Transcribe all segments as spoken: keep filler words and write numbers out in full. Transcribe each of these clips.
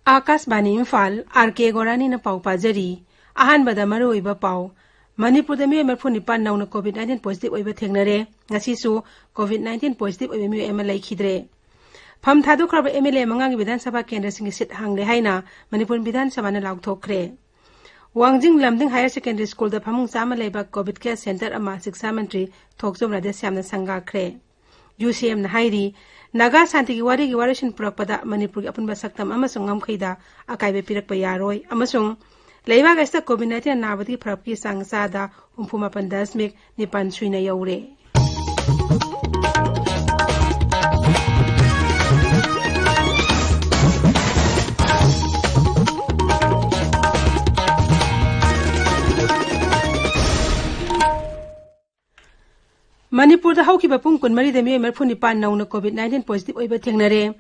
ꯑꯥꯀꯥꯁꯕꯥꯅꯤ Imphal, R ꯀꯦ ꯒꯣꯔꯥꯅꯤꯅ ꯄꯥꯎ ꯄꯥꯖꯔꯤ꯫ ꯑꯍꯥꯟꯕꯗ ꯃꯔꯨꯑꯣꯏꯕ ꯄꯥꯎ꯫ ꯃꯅꯤꯄꯨꯔꯗ ꯃꯤꯑꯣꯏ ꯃꯔꯤꯐꯨ ꯅꯤꯄꯥꯟ ꯅꯧꯅ COVID nineteen positive ꯑꯣꯏꯕ ꯊꯦꯡꯅꯔꯦ꯫ ꯉꯁꯤꯁꯨ COVID nineteen positive ꯑꯣꯏꯕ ꯃꯤꯑꯣꯏ ꯑꯃ ꯂꯩꯈꯤꯗ꯭ꯔꯦ꯫ ꯐꯝ ꯊꯥꯗꯣꯛꯈ꯭ꯔꯕ MLA ꯃꯉꯥꯒꯤ ꯕꯤꯙꯥꯟ ꯁꯚꯥ ꯀꯦꯟꯗ꯭ꯔꯁꯤꯡꯒꯤ ꯁꯤꯠ ꯍꯥꯡꯂꯦ ꯍꯥꯏꯅ ꯃꯅꯤꯄꯨꯔ ꯕꯤꯙꯥꯟ ꯁꯚꯥꯅ ꯂꯥꯎꯊꯣꯛꯈ꯭ꯔꯦ꯫ ꯋꯥꯡꯖꯤꯡ ꯂꯝꯗꯤꯡ Higher Secondary Schoolꯗ ꯐꯃꯨꯡ ꯆꯥꯝꯃ ꯂꯩꯕ COVID care center ꯑꯃ ꯁꯤꯛꯁꯥ ꯃꯟꯇ꯭ꯔꯤ ꯊꯣꯛꯆꯣꯝ ꯔꯥꯙꯦꯁ꯭ꯌꯥꯝꯅ ꯁꯪꯒꯥꯈ꯭ꯔꯦ꯫ UCMꯅ ꯍꯥꯏꯔꯤ, ꯅꯥꯒꯥ ꯁꯥꯟꯇꯤꯒꯤ ꯋꯥꯔꯤꯒꯤ ꯋꯥꯔꯣꯏꯁꯤꯟ ꯄꯨꯔꯛꯄꯗ ꯃꯅꯤꯄꯨꯔꯒꯤ ꯑꯄꯨꯟꯕ ꯁꯛꯇꯝ ꯑꯃꯁꯨꯡ ꯉꯝꯈꯩꯗ ꯑꯀꯥꯏꯕ ꯄꯤꯔꯛꯄ ꯌꯥꯔꯣꯏ ꯑꯃꯁꯨꯡ ꯂꯩꯕꯥꯛ ꯑꯁꯤꯗ COVID nineteen ꯅꯥꯕꯗꯒꯤ ꯐꯔꯛꯄꯒꯤ ꯆꯥꯡ ꯆꯥꯗ ꯍꯨꯝꯐꯨ ꯃꯥꯄꯟ ꯗꯁꯃꯤꯛ ꯅꯤꯄꯥꯟ ꯁꯨꯏꯅ ꯌꯧꯔꯦ꯫ ꯃꯅꯤꯄꯨꯔꯗ ꯍꯧꯈꯤꯕ ꯄꯨꯡ ꯀꯨꯟꯃꯔꯤꯗ ꯃꯤꯑꯣꯏ ꯃꯔꯤꯐꯨ ꯅꯤꯄꯥꯟ ꯅꯧꯅ COVID nineteen positive ꯑꯣꯏꯕ ꯊꯦꯡꯅꯔꯦ꯫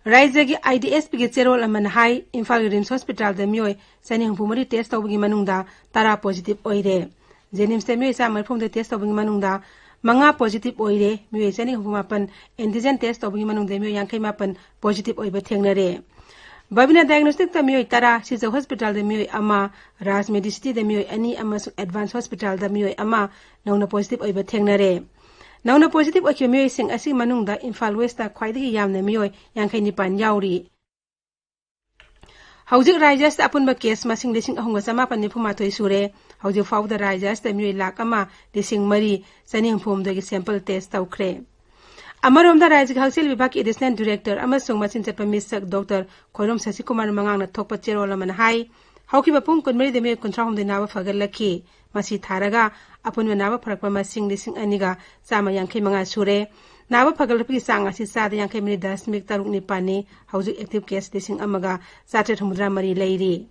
ꯔꯥꯖ꯭ꯌꯒꯤ IDSPꯒꯤ ꯆꯦꯔꯣꯜ ꯑꯃꯅ ꯍꯥꯏ, ꯏꯝꯐꯥꯜꯒꯤ RIMS Hospitalꯗ ꯃꯤꯑꯣꯏ ꯆꯅꯤ ꯍꯨꯝꯐꯨ ꯃꯔꯤ test ꯇꯧꯕꯒꯤ ꯃꯅꯨꯡꯗ ꯇꯔꯥ positive ꯑꯣꯏꯔꯦ꯫ JNIMSꯇ ꯃꯤꯑꯣꯏ ꯆꯥꯝꯃ ꯃꯔꯤꯐꯨ ꯍꯨꯝꯗꯣꯏ test ꯇꯧꯕꯒꯤ ꯃꯅꯨꯡꯗ ꯃꯉꯥ positive ꯑꯣꯏꯔꯦ꯫ ꯃꯤꯑꯣꯏ ꯆꯅꯤ ꯍꯨꯝꯐꯨ ꯃꯥꯄꯟ antigen test ꯇꯧꯕꯒꯤ ꯃꯅꯨꯡꯗ ꯃꯤꯑꯣꯏ ꯌꯥꯡꯈꯩ ꯃꯥꯄꯟ positive ꯑꯣꯏꯕ ꯊꯦꯡꯅꯔꯦ꯫ ꯕꯕꯤꯅꯥ Diagnosticꯇ ꯃꯤꯑꯣꯏ ꯇꯔꯥ, ꯁꯤꯖ Hospitalꯗ ꯃꯤꯑꯣꯏ ꯑꯃ, ꯔꯥꯖ Medicityꯗ ꯃꯤꯑꯣꯏ ꯑꯅꯤ ꯑꯃꯁꯨꯡ Advance Hospitalꯗ ꯃꯤꯑꯣꯏ ꯑꯃ ꯅꯧꯅ positive ꯑꯣꯏꯕ ꯊꯦꯡꯅꯔꯦ꯫ ꯅꯧꯅ positive ꯑꯣꯏꯈꯤꯕ ꯃꯤꯑꯣꯏꯁꯤꯡ ꯑꯁꯤꯒꯤ ꯃꯅꯨꯡꯗ ꯏꯝꯐꯥꯜ Westꯇ ꯈ꯭ꯋꯥꯏꯗꯒꯤ ꯌꯥꯝꯅ ꯃꯤꯑꯣꯏ ꯌꯥꯡꯈꯩ ꯅꯤꯄꯥꯟ ꯌꯥꯎꯔꯤ꯫ ꯍꯧꯖꯤꯛ ꯔꯥꯖ꯭ꯌ ꯑꯁꯤꯗ ꯑꯄꯨꯟꯕ case ꯃꯁꯤꯡ ꯂꯤꯁꯤꯡ ꯑꯍꯨꯝꯒ ꯆꯃꯥꯄꯟ ꯅꯤꯐꯨ ꯃꯥꯊꯣꯏ ꯁꯨꯔꯦ꯫ ꯍꯧꯖꯤꯛ ꯐꯥꯎꯕꯗ ꯔꯥꯖ꯭ꯌ ꯑꯁꯤꯗ ꯃꯤꯑꯣꯏ ꯂꯥꯈ ꯑꯃ ꯂꯤꯁꯤꯡ ꯃꯔꯤ ꯆꯅꯤ ꯍꯨꯝꯐꯨ ꯍꯨꯝꯗꯣꯏꯒꯤ sample test ꯇꯧꯈ꯭ꯔꯦ꯫ ꯑꯃꯔꯣꯝꯗ ꯔꯥꯖ꯭ꯌꯒꯤ ꯍꯛꯁꯦꯜ ꯚꯤꯚꯥꯒꯀꯤ Additional Director ꯑꯃꯁꯨꯡ ꯃꯆꯤꯟ ꯆꯠꯄ ꯃꯤꯁꯛ ꯗꯣꯛꯇꯔ ꯈꯣꯏꯔꯣꯝ ꯁꯁꯤꯀꯨꯃꯥꯔ ꯃꯉꯥꯡꯅ ꯊꯣꯛꯄ ꯆꯦꯔꯣꯜ ꯑꯃꯅ ꯍꯥꯏ, ꯍꯧꯈꯤꯕ ꯄꯨꯡ ꯀꯨꯟꯃꯔꯤꯗ ꯃꯤꯑꯣꯏ ꯀꯨꯟꯊ꯭ꯔꯥ ꯍꯨꯝꯗꯣꯏ ꯅꯥꯕ ꯐꯒꯠꯂꯛꯈꯤ꯫ ꯃꯁꯤ ꯊꯥꯔꯒ ꯑꯄꯨꯟꯕ ꯅꯥꯕ ꯐꯔꯛꯄ ꯃꯁꯤꯡ ꯂꯤꯁꯤꯡ ꯑꯅꯤꯒ ꯆꯥꯝꯃ ꯌꯥꯡꯈꯩ ꯃꯉꯥ ꯁꯨꯔꯦ꯫ ꯅꯥꯕ ꯐꯒꯠꯂꯛꯄꯒꯤ ꯆꯥꯡ ꯑꯁꯤ ꯆꯥꯗ ꯌꯥꯡꯈꯩ ꯃꯔꯤ ꯗꯁꯃꯤꯛ ꯇꯔꯨꯛ ꯅꯤꯄꯥꯟꯅꯤ꯫ ꯍꯧꯖꯤꯛ active case ꯂꯤꯁꯤꯡ ꯑꯃꯒ ꯆꯥꯇ꯭ꯔꯦꯠ ꯍꯨꯝꯐꯨꯇꯔꯥ ꯃꯔꯤ ꯂꯩꯔꯤ꯫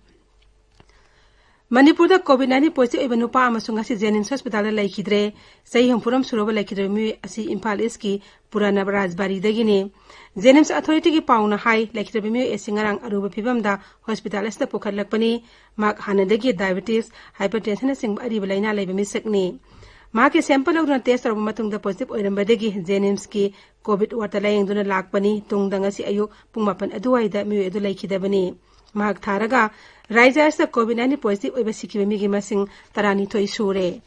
ꯃꯅꯤꯄꯨꯔꯗ COVID nineteen positive ꯑꯣꯏꯕ ꯅꯨꯄꯥ ꯑꯃꯁꯨ ꯉꯁꯤ JNIMS Hospitalꯗ ꯂꯩꯈꯤꯗ꯭ꯔꯦ꯫ ꯆꯍꯤ ꯍꯨꯝꯐꯨꯔꯣꯝ ꯁꯨꯔꯕ ꯂꯩꯈꯤꯗ꯭ꯔꯕ ꯃꯤꯑꯣꯏ ꯑꯁꯤ ꯏꯝꯐꯥꯜ Eastꯀꯤ ꯄꯨꯔꯥꯅ ꯔꯥꯖꯕꯥꯔꯤꯗꯒꯤꯅꯤ꯫ JNIMS Authorityꯒꯤ ꯄꯥꯎꯅ ꯍꯥꯏ, ꯂꯩꯈꯤꯗ꯭ꯔꯕ ꯃꯤꯑꯣꯏ ꯑꯁꯤ ꯉꯔꯥꯡ ꯑꯔꯨꯕ ꯐꯤꯚꯝꯗ hospital ꯑꯁꯤꯗ ꯄꯨꯈꯠꯂꯛꯄꯅꯤ꯫ ꯃꯍꯥꯛ ꯍꯥꯟꯅꯗꯒꯤ diabetes, hypertensionꯅꯆꯤꯡꯕ ꯑꯔꯤꯕ ꯂꯥꯏꯅꯥ ꯂꯩꯕ ꯃꯤꯁꯛꯅꯤ꯫ ꯃꯍꯥꯛꯀꯤ sample ꯂꯧꯗꯨꯅ test ꯇꯧꯔꯕ ꯃꯇꯨꯡꯗ positive ꯑꯣꯏꯔꯝꯕꯗꯒꯤ JNIMSꯀꯤ COVID wardꯇ ꯂꯥꯌꯦꯡꯗꯨꯅ ꯂꯥꯛꯄꯅꯤ꯫ ꯇꯨꯡꯗ ꯉꯁꯤ ꯑꯌꯨꯛ ꯄꯨꯡ ꯃꯥꯄꯟ ꯑꯗꯨꯋꯥꯏꯗ ꯃꯤꯑꯣꯏ ꯑꯗꯨ ꯂꯩꯈꯤꯗꯕꯅꯤ꯫ ꯃꯍꯥꯛ ꯊꯥꯔꯒ ꯔꯥꯖ꯭ꯌ ꯑꯁꯤꯗ COVID nineteen positive ꯑꯣꯏꯕ ꯁꯤꯈꯤꯕ ꯃꯤꯒꯤ ꯃꯁꯤꯡ ꯇꯔꯥꯅꯤꯊꯣꯏ ꯁꯨꯔꯦ꯫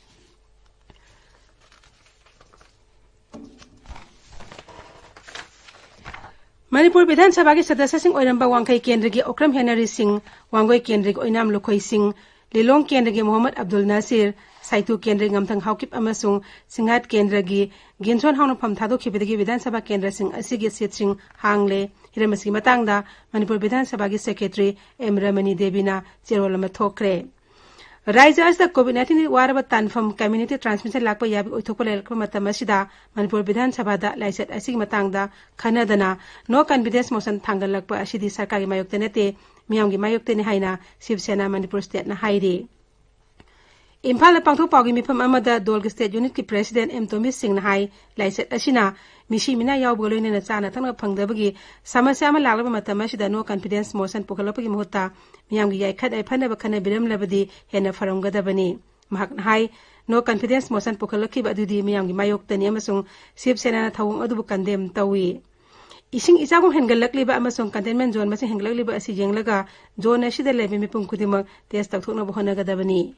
ꯃꯅꯤꯄꯨꯔ ꯕꯤꯙꯥꯟ ꯁꯚꯥꯒꯤ ꯁꯗꯁ꯭ꯌꯁꯤꯡ ꯑꯣꯏꯔꯝꯕ ꯋꯥꯡꯈꯩ ꯀꯦꯟꯗ꯭ꯔꯒꯤ ꯑꯣꯀ꯭ꯔꯝ ꯍꯦꯅꯔꯤ ꯁꯤꯡ, ꯋꯥꯡꯒꯣꯏ ꯀꯦꯟꯗ꯭ꯔꯒꯤ ꯑꯣꯏꯅꯥꯝ ꯂꯨꯈꯣꯏ ꯁꯤꯡ, ꯂꯤꯂꯣꯡ ꯀꯦꯟꯗ꯭ꯔꯒꯤ ꯃꯣꯍꯝꯃꯗ ꯑꯕꯗꯨꯜ ꯅꯥꯁꯤꯔ, ꯁꯥꯏꯇꯨ ꯀꯦꯟꯗ꯭ꯔꯒꯤ ꯉꯝꯊꯪ ꯍꯥꯎꯀꯤꯞ ꯑꯃꯁꯨꯡ ꯁꯤꯡꯍꯥꯠ ꯀꯦꯟꯗ꯭ꯔꯒꯤ ꯒꯤꯟꯁꯣꯟ ꯍꯥꯎꯅꯐꯝ ꯊꯥꯗꯣꯛꯈꯤꯕꯗꯒꯤ ꯕꯤꯙꯥꯟ ꯁꯚꯥ ꯀꯦꯟꯗ꯭ꯔꯁꯤꯡ ꯑꯁꯤꯒꯤ seatꯁꯤꯡ ꯍꯥꯡꯂꯦ꯫ ꯍꯤꯔꯝ ꯑꯁꯤꯒꯤ ꯃꯇꯥꯡꯗ ꯃꯅꯤꯄꯨꯔ ꯕꯤꯙꯥꯟ ꯁꯚꯥꯒꯤ secretary ꯑꯦꯝ ꯔꯃꯅꯤ ꯗꯦꯕꯤꯅ ꯆꯦꯔꯣꯜ ꯑꯃ ꯊꯣꯛꯈ꯭ꯔꯦ꯫ ꯔꯥꯖ꯭ꯌ ꯑꯁꯤꯗ COVID nineteenꯒꯤ ꯋꯥꯔꯕ ꯇꯥꯟꯐꯝ community transmission ꯂꯥꯛꯄ ꯌꯥꯕꯒꯤ ꯑꯣꯏꯊꯣꯛꯄ ꯂꯩꯔꯛꯄ ꯃꯇꯝ ꯑꯁꯤꯗ ꯃꯅꯤꯄꯨꯔ ꯕꯤꯙꯥꯟ ꯁꯚꯥꯗ ꯂꯥꯏꯆꯠ ꯑꯁꯤꯒꯤ ꯃꯇꯥꯡꯗ ꯈꯟꯅꯗꯅ no confidence motion ꯊꯥꯡꯒꯠꯂꯛꯄ ꯑꯁꯤꯗꯤ ꯁꯔꯀꯥꯔꯒꯤ ꯃꯥꯌꯣꯛꯇ ꯅꯠꯇꯦ, ꯃꯤꯌꯥꯝꯒꯤ ꯃꯥꯌꯣꯛꯇꯅꯤ ꯍꯥꯏꯅ ꯁꯤꯕ ꯁꯦꯅꯥ ꯃꯅꯤꯄꯨꯔ stateꯅ ꯍꯥꯏꯔꯤ꯫ ꯏꯝꯐꯥꯜꯗ ꯄꯥꯡꯊꯣꯛ ꯄꯥꯎꯒꯤ ꯃꯤꯐꯝ ꯑꯃꯗ ꯗꯣꯜꯒꯤ state unitꯀꯤ president ꯑꯦꯝ ꯇꯣꯝꯕꯤ ꯁꯤꯡꯅ ꯍꯥꯏ, ꯂꯥꯏꯆꯠ ꯑꯁꯤꯅ ꯃꯤꯁꯤ ꯃꯤꯅꯥ ꯌꯥꯎꯕꯒ ꯂꯣꯏꯅꯅ ꯆꯥꯅ ꯊꯛꯅ ꯐꯪꯗꯕꯒꯤ ꯁꯃꯁ꯭ꯌꯥ ꯑꯃ ꯂꯥꯛꯂꯕ ꯃꯇꯝ ꯑꯁꯤꯗ no confidence motion ꯄꯨꯈꯠꯂꯛꯄꯒꯤ ꯃꯍꯨꯠꯇ ꯃꯤꯌꯥꯝꯒꯤ ꯌꯥꯏꯐ ꯌꯥꯏꯐꯅꯕ ꯈꯟꯅꯕꯤꯔꯝꯂꯕꯗꯤ ꯍꯦꯟꯅ ꯐꯔꯝꯒꯗꯕꯅꯤ꯫ ꯃꯍꯥꯛꯅ ꯍꯥꯏ, no confidence motion ꯄꯨꯈꯠꯂꯛꯈꯤꯕ ꯑꯗꯨꯗꯤ ꯃꯤꯌꯥꯝꯒꯤ ꯃꯥꯌꯣꯛꯇꯅꯤ ꯑꯃꯁꯨꯡ ꯁꯤꯕ ꯁꯦꯅꯥꯅ ꯊꯧꯑꯣꯡ ꯑꯗꯨꯕꯨ condemn ꯇꯧꯏ꯫ ꯏꯁꯤꯡ ꯏꯆꯥꯎꯒꯨꯝ ꯍꯦꯟꯒꯠꯂꯛꯂꯤꯕ ꯑꯃꯁꯨꯡ containment zone ꯃꯁꯤꯡ ꯍꯦꯟꯒꯠꯂꯛꯂꯤꯕ ꯑꯁꯤ ꯌꯦꯡꯂꯒ zone ꯑꯁꯤꯗ ꯂꯩꯕ ꯃꯤꯄꯨꯝ ꯈꯨꯗꯤꯡꯃꯛ test ꯇꯧꯊꯣꯛꯅꯕ ꯍꯣꯠꯅꯒꯗꯕꯅꯤ꯫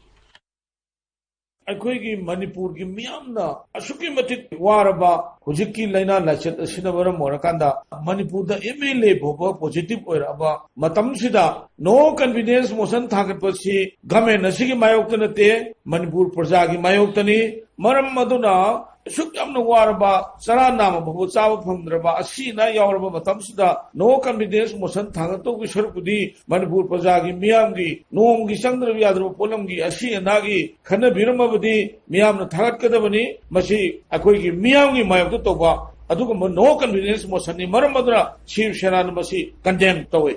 ꯑꯩꯈꯣꯏꯒꯤ ꯃꯅꯤꯄꯨꯔꯒꯤ ꯃꯤꯌꯥꯝꯅ ꯑꯁꯨꯛꯀꯤ ꯃꯇꯤꯛ ꯋꯥꯔꯕ ꯍꯧꯖꯤꯛꯀꯤ ꯂꯥꯏꯅꯥ ꯂꯥꯏꯆꯠ ꯑꯁꯤꯅ ꯃꯔꯝ ꯑꯣꯏꯔꯀꯥꯟꯗ ꯃꯅꯤꯄꯨꯔꯗ MLA ꯐꯥꯎꯕ positive ꯑꯣꯏꯔꯛꯑꯕ ꯃꯇꯝꯁꯤꯗ no confidence motion ꯊꯥꯡꯒꯠꯄꯁꯤ government ꯑꯁꯤꯒꯤ ꯃꯥꯌꯣꯛꯇ ꯅꯠꯇꯦ, ꯃꯅꯤꯄꯨꯔ ꯄ꯭ꯔꯖꯥꯒꯤ ꯃꯥꯌꯣꯛꯇꯅꯤ꯫ ꯃꯔꯝ ꯑꯗꯨꯅ ꯑꯁꯨꯛ ꯌꯥꯝꯅ ꯋꯥꯔꯕ, ꯆꯔꯥ ꯅꯥꯝꯃ ꯐꯥꯎꯕ ꯆꯥꯕ ꯐꯪꯗ꯭ꯔꯕ, ꯑꯁꯤ ꯑꯅꯥ ꯌꯥꯎꯔꯕ ꯃꯇꯝꯁꯤꯗ no confidence motion ꯊꯥꯡꯒꯠꯇꯧꯕꯒꯤ ꯁꯔꯨꯛꯄꯨꯗꯤ ꯃꯅꯤꯄꯨꯔ ꯄ꯭ꯔꯖꯥꯒꯤ ꯃꯤꯌꯥꯝꯒꯤ ꯅꯣꯡꯃꯒꯤ ꯆꯪꯗ꯭ꯔꯕ ꯌꯥꯗ꯭ꯔꯕ ꯄꯣꯠꯂꯝꯒꯤ ꯑꯁꯤ ꯑꯅꯥꯒꯤ ꯈꯟꯅꯕꯤꯔꯝꯃꯕꯗꯤ ꯃꯤꯌꯥꯝꯅ ꯊꯥꯒꯠꯀꯗꯕꯅꯤ꯫ ꯃꯁꯤ ꯑꯩꯈꯣꯏꯒꯤ ꯃꯤꯌꯥꯝꯒꯤ ꯃꯥꯌꯣꯛꯇ ꯇꯧꯕ ꯑꯗꯨꯒꯨꯝꯕ no confidence motionꯅꯤ꯫ ꯃꯔꯝ ꯑꯗꯨꯅ ꯁꯤꯕ ꯁꯦꯅꯥꯅ ꯃꯁꯤ condemn ꯇꯧꯏ꯫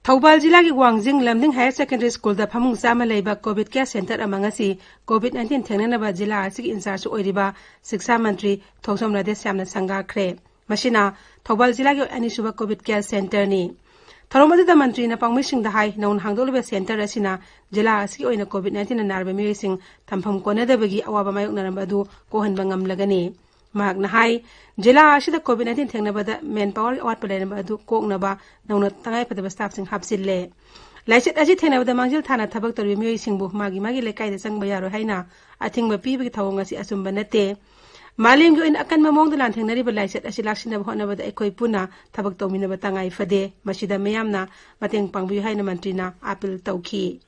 ꯊꯧꯕꯥꯜ ꯖꯤꯂꯥꯒꯤ ꯋꯥꯡꯖꯤꯡ ꯂꯝꯗꯤꯡ Higher Secondary Schoolꯗ ꯐꯃꯨꯡ ꯆꯥꯝꯃ ꯂꯩꯕ COVID care center ꯑꯃ ꯉꯁꯤ COVID nineteen ꯊꯦꯡꯅꯅꯕ ꯖꯤꯂꯥ ꯑꯁꯤꯒꯤ in charge ꯑꯣꯏꯔꯤꯕ ꯁꯤꯛꯁꯥ ꯃꯟꯇ꯭ꯔꯤ ꯊꯣꯡꯁꯝ ꯔꯥꯙꯦꯁ꯭ꯌꯥꯝꯅ ꯁꯪꯒꯥꯈ꯭ꯔꯦ꯫ ꯃꯁꯤꯅ ꯊꯧꯕꯥꯜ ꯖꯤꯂꯥꯒꯤ ꯑꯅꯤꯁꯨꯕ COVID care centreꯅꯤ꯫ ꯊꯧꯔꯝ ꯑꯗꯨꯗ ꯃꯟꯇ꯭ꯔꯤꯅ ꯄꯥꯎꯃꯤꯁꯤꯡꯗ ꯍꯥꯏ, ꯅꯧꯅ ꯍꯥꯡꯗꯣꯛꯂꯤꯕ ꯁꯦꯟꯇꯔ ꯑꯁꯤꯅ ꯖꯤꯂꯥ ꯑꯁꯤꯒꯤ ꯑꯣꯏꯅ ꯀꯣꯚꯤꯗ ꯅꯥꯏꯟꯇꯤꯟꯅ ꯅꯥꯔꯕ ꯃꯤꯑꯣꯏꯁꯤꯡ ꯊꯝꯐꯝ ꯀꯣꯟꯅꯗꯕꯒꯤ ꯑꯋꯥꯕ ꯃꯥꯌꯣꯛꯅꯔꯝꯕ ꯑꯗꯨ ꯀꯣꯛꯍꯟꯕ ꯉꯝꯂꯒꯅꯤ꯫ ꯃꯍꯥꯛꯅ ꯍꯥꯏ, ꯖꯤꯂꯥ ꯑꯁꯤꯗ ꯀꯣꯚꯤꯗ ꯅꯥꯏꯟꯇꯤꯟ ꯊꯦꯡꯅꯕꯗ ꯃꯦꯟ ꯄꯥꯋꯔꯒꯤ ꯑꯋꯥꯠꯄ ꯂꯩꯔꯝꯕ ꯑꯗꯨ ꯀꯣꯛꯅꯕ ꯅꯧꯅ ꯇꯉꯥꯏꯐꯗꯕ ꯁ꯭ꯇꯥꯐꯁꯤꯡ ꯍꯥꯞꯆꯤꯜꯂꯦ꯫ ꯂꯥꯏꯆꯠ ꯑꯁꯤ ꯊꯦꯡꯅꯕꯗ ꯃꯥꯡꯖꯤꯜ ꯊꯥꯅ ꯊꯕꯛ ꯇꯧꯔꯤꯕ ꯃꯤꯑꯣꯏꯁꯤꯡꯕꯨ ꯃꯥꯒꯤ ꯃꯥꯒꯤ ꯂꯩꯀꯥꯏꯗ ꯆꯪꯕ ꯌꯥꯔꯣꯏ ꯍꯥꯏꯅ ꯑꯊꯤꯡꯕ ꯄꯤꯕꯒꯤ ꯊꯧꯑꯣꯡ ꯑꯁꯤ ꯑꯆꯨꯝꯕ ꯅꯠꯇꯦ꯫ ꯃꯥꯂꯦꯝꯒꯤ ꯑꯣꯏꯅ ꯑꯀꯟꯕ ꯃꯑꯣꯡꯗ ꯂꯥꯟꯊꯦꯡꯅꯔꯤꯕ ꯂꯥꯏꯆꯠ ꯑꯁꯤ ꯂꯥꯛꯁꯤꯟꯅꯕ ꯍꯣꯠꯅꯕꯗ ꯑꯩꯈꯣꯏ ꯄꯨꯟꯅ ꯊꯕꯛ ꯇꯧꯃꯤꯟꯅꯕ ꯇꯉꯥꯏ ꯐꯗꯦ꯫ ꯃꯁꯤꯗ ꯃꯤꯌꯥꯝꯅ ꯃꯇꯦꯡ ꯄꯥꯡꯕꯤꯌꯨ ꯍꯥꯏꯅ ꯃꯟꯇ꯭ꯔꯤꯅ ꯑꯥꯄꯤꯜ ꯇꯧꯈꯤ꯫